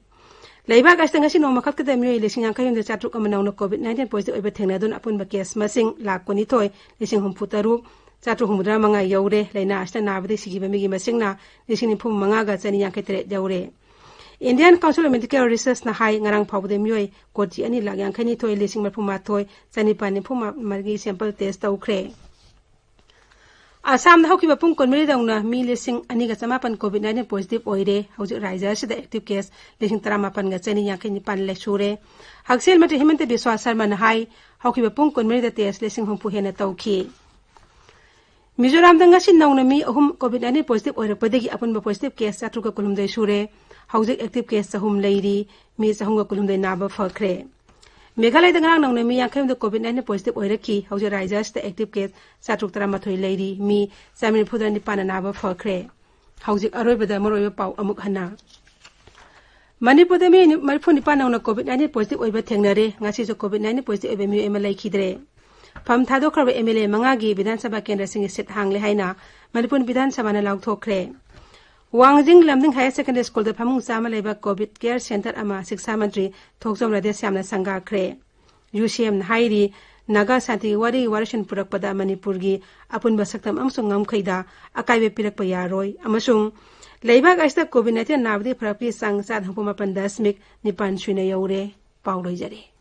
ꯂꯩꯕꯥꯛ ꯑꯁꯤꯗ ꯉꯁꯤ ꯅꯣꯡꯃ ꯈꯛꯇꯗ ꯃꯤꯑꯣꯏ ꯂꯤꯁꯤꯡ ꯌꯥꯡꯈꯩ ꯍꯨꯝꯗꯣꯏ ꯆꯥꯇ꯭ꯔꯨꯛ ꯑꯃ ꯅꯧꯅ ꯀꯣꯚꯤꯗ ꯅꯥꯏꯟꯇꯤꯟ ꯄꯣꯖꯤꯇꯤꯚ ꯑꯣꯏꯕ ꯊꯦꯡꯅꯗꯨꯅ ꯑꯄꯨꯟꯕ ꯀꯦꯁ ꯃꯁꯤꯡ ꯂꯥꯈ ꯀꯨꯟꯅꯤꯊꯣꯏ ꯂꯤꯁꯤꯡ ꯍꯨꯝꯐꯨ ꯇꯔꯨꯛ ꯆꯥꯇ꯭ꯔꯨꯛ ꯍꯨꯝꯐꯨꯇꯔꯥ ꯃꯉꯥ ꯌꯧꯔꯦ꯫ ꯂꯥꯏꯅꯥ ꯑꯁꯤꯅ ꯅꯥꯕꯗꯒꯤ ꯁꯤꯈꯤꯕ ꯃꯤꯒꯤ ꯃꯁꯤꯡꯅ ꯂꯤꯁꯤꯡ ꯅꯤꯐꯨ ꯃꯉꯥꯒ ꯆꯅꯤ ꯌꯥꯡꯈꯩ ꯇꯔꯦꯠ ꯌꯧꯔꯦ꯫ Indian Council of Medical Researchꯅ ꯍꯥꯏ, ꯉꯔꯥꯡ ꯐꯥꯎꯕꯗ ꯃꯤꯑꯣꯏ ꯀꯣꯇꯤ ꯑꯅꯤ ꯂꯥꯈ ꯌꯥꯡꯈꯩ ꯅꯤꯊꯣꯏ ꯂꯤꯁꯤꯡ ꯃꯔꯤꯐꯨ ꯃꯥꯊꯣꯏ ꯆꯅꯤꯄꯥꯟ ꯅꯤꯐꯨ ꯃꯔꯤ ꯁꯦꯝꯄꯜ ꯇꯦꯁ ꯇꯧꯈ꯭ꯔꯦ꯫ ꯑꯁꯥꯝꯗ ꯍꯧꯈꯤꯕ ꯄꯨꯡ ꯀꯨꯟꯃꯔꯤ ꯗꯧꯅ ꯃꯤ ꯂꯤꯁꯤꯡ ꯑꯅꯤꯒ ꯆꯃꯥꯄꯟ ꯀꯣꯚꯤꯗ ꯅꯥꯏꯟꯇꯤꯟ ꯄꯣꯖꯤꯇꯤꯚ ꯑꯣꯏꯔꯦ꯫ ꯍꯧꯖꯤꯛ ꯔꯥꯖ꯭ꯌ ꯑꯁꯤꯗ ꯑꯦꯛꯇꯤꯚ ꯀꯦꯁ ꯂꯤꯁꯤꯡ ꯇꯔꯥꯃꯥꯄꯟꯒ ꯆꯅꯤ ꯌꯥꯡꯈꯩ ꯅꯤꯄꯥꯟ ꯂꯩ ꯁꯨꯔꯦ꯫ ꯍꯛꯁꯦꯜ ꯃꯟꯇ꯭ꯔꯤ ꯍꯤꯃꯟꯇ ꯕꯤꯁ꯭ꯋꯥ ꯁꯔꯃꯅ ꯍꯥꯏ, ꯍꯧꯈꯤꯕ ꯄꯨꯡ ꯀꯨꯟꯃꯔꯤꯗ ꯇꯦꯁ ꯂꯤꯁꯤꯡ ꯍꯨꯝꯐꯨ ꯍꯦꯟꯅ ꯇꯧꯈꯤ꯫ ꯃꯤꯖꯣꯔꯥꯝꯗ ꯉꯁꯤ ꯅꯧꯅ ꯃꯤ ꯑꯍꯨꯝ ꯀꯣꯚꯤꯗ ꯅꯥꯏꯟꯇꯤꯟ ꯄꯣꯖꯤꯇꯤꯚ ꯑꯣꯏꯔꯛꯄꯗꯒꯤ ꯑꯄꯨꯟꯕ ꯄꯣꯖꯤꯇꯤꯚ ꯀꯦꯁ ꯆꯥꯇ꯭ꯔꯨꯛꯀ ꯀꯨꯟꯍꯨꯝꯗꯣꯏ ꯁꯨꯔꯦ꯫ ꯍꯧꯖꯤꯛ ꯑꯦꯛꯇꯤꯚ ꯀꯦꯁ ꯆꯍꯨꯝ ꯂꯩꯔꯤ꯫ ꯃꯤ ꯆꯍꯨꯝꯒ ꯀꯨꯟꯍꯨꯝꯗꯣꯏ ꯅꯥꯕ ꯐꯈ꯭ꯔꯦ꯫ ꯃꯦꯘꯥꯂꯌꯗ ꯉꯔꯥꯡ ꯅꯧꯅ ꯃꯤ ꯌꯥꯡꯈꯩ ꯍꯨꯝꯗꯣꯏ ꯀꯣꯚꯤꯗ ꯅꯥꯏꯟꯇꯤꯟ ꯄꯣꯖꯤꯇꯤꯚ ꯑꯣꯏꯔꯛꯈꯤ꯫ ꯍꯧꯖꯤꯛ ꯔꯥꯖ꯭ꯌ ꯑꯁꯤꯗ ꯑꯦꯛꯇꯤꯚ ꯀꯦꯁ ꯆꯥꯇ꯭ꯔꯨꯛ ꯇꯔꯥꯃꯥꯊꯣꯏ ꯂꯩꯔꯤ꯫ ꯃꯤ ꯆꯥꯃꯔꯤ ꯅꯤꯐꯨꯗ ꯅꯤꯄꯥꯟꯅ ꯅꯥꯕ ꯐꯈ꯭ꯔꯦ꯫ ꯍꯧꯖꯤꯛ ꯑꯔꯣꯏꯕꯗ ꯃꯔꯨꯑꯣꯏꯕ ꯄꯥꯎ ꯑꯃꯨꯛ ꯍꯟꯅ꯫ ꯃꯅꯤꯄꯨꯔꯗ ꯃꯤ ꯃꯔꯤꯐꯨ ꯅꯤꯄꯥꯟ ꯅꯧꯅ ꯀꯣꯚꯤꯗ ꯅꯥꯏꯟꯇꯤꯟ ꯄꯣꯖꯤꯇꯤꯚ ꯑꯣꯏꯕ ꯊꯦꯡꯅꯔꯦ꯫ ꯉꯁꯤꯁꯨ ꯀꯣꯚꯤꯗ ꯅꯥꯏꯟꯇꯤꯟ ꯄꯣꯖꯤꯇꯤꯚ ꯑꯣꯏꯕ ꯃꯤꯑꯣꯏ ꯑꯃ ꯂꯩꯈꯤꯗ꯭ꯔꯦ꯫ ꯐꯝ ꯊꯥꯗꯣꯛꯈ꯭ꯔꯕ ꯑꯦꯝ ꯑꯦꯜ ꯑꯦ ꯃꯉꯥꯒꯤ ꯕꯤꯙꯥꯟ ꯁꯚꯥ ꯀꯦꯟꯗ꯭ꯔꯁꯤꯡꯒꯤ ꯁꯤꯠ ꯍꯥꯡꯂꯦ ꯍꯥꯏꯅ ꯃꯅꯤꯄꯨꯔ ꯕꯤꯙꯥꯟ ꯁꯚꯥꯅ ꯂꯥꯎꯊꯣꯛꯈ꯭ꯔꯦ꯫ ꯋꯥꯡꯖꯤꯡ ꯂꯝꯗꯤꯡ ꯍꯥꯌꯔ ꯁꯦꯀꯦꯟꯗꯔꯤ ꯁ꯭ꯀꯨꯜꯗ ꯐꯃꯨꯡ ꯆꯥꯝꯃ ꯂꯩꯕ ꯀꯣꯚꯤꯗ ꯀꯦꯌꯔ ꯁꯦꯟꯇꯔ ꯑꯃ ꯁꯤꯛꯁꯥ ꯃꯟꯇ꯭ꯔꯤ ꯊꯣꯛꯆꯣꯝ ꯔꯥꯙꯦꯁ꯭ꯌꯥꯝꯅ ꯁꯪꯒꯥꯈ꯭ꯔꯦ꯫ ꯌꯨ ꯁꯤ ꯑꯦꯝꯅ ꯍꯥꯏꯔꯤ, ꯅꯥꯒꯥ ꯁꯥꯟꯇꯤꯒꯤ ꯋꯥꯔꯤ ꯋꯥꯔꯣꯏꯁꯤꯟ ꯄꯨꯔꯛꯄꯗ ꯃꯅꯤꯄꯨꯔꯒꯤ ꯑꯄꯨꯟꯕ ꯁꯛꯇꯝ ꯑꯃꯁꯨꯡ ꯉꯝꯈꯩꯗ ꯑꯀꯥꯏꯕ ꯄꯤꯔꯛꯄ ꯌꯥꯔꯣꯏ ꯑꯃꯁꯨꯡ ꯂꯩꯕꯥꯛ ꯑꯁꯤꯗ ꯀꯣꯚꯤꯗ ꯅꯥꯏꯟꯇꯤꯟ ꯅꯥꯕꯗꯒꯤ ꯐꯔꯛꯄꯒꯤ ꯆꯥꯡ ꯆꯥꯗ ꯍꯨꯝꯐꯨ ꯃꯥꯄꯟ ꯗꯁꯃꯤꯛ ꯅꯤꯄꯥꯟ ꯁꯨꯏꯅ ꯌꯧꯔꯦ꯫ ꯄꯥꯎ ꯂꯣꯏꯖꯔꯦ꯫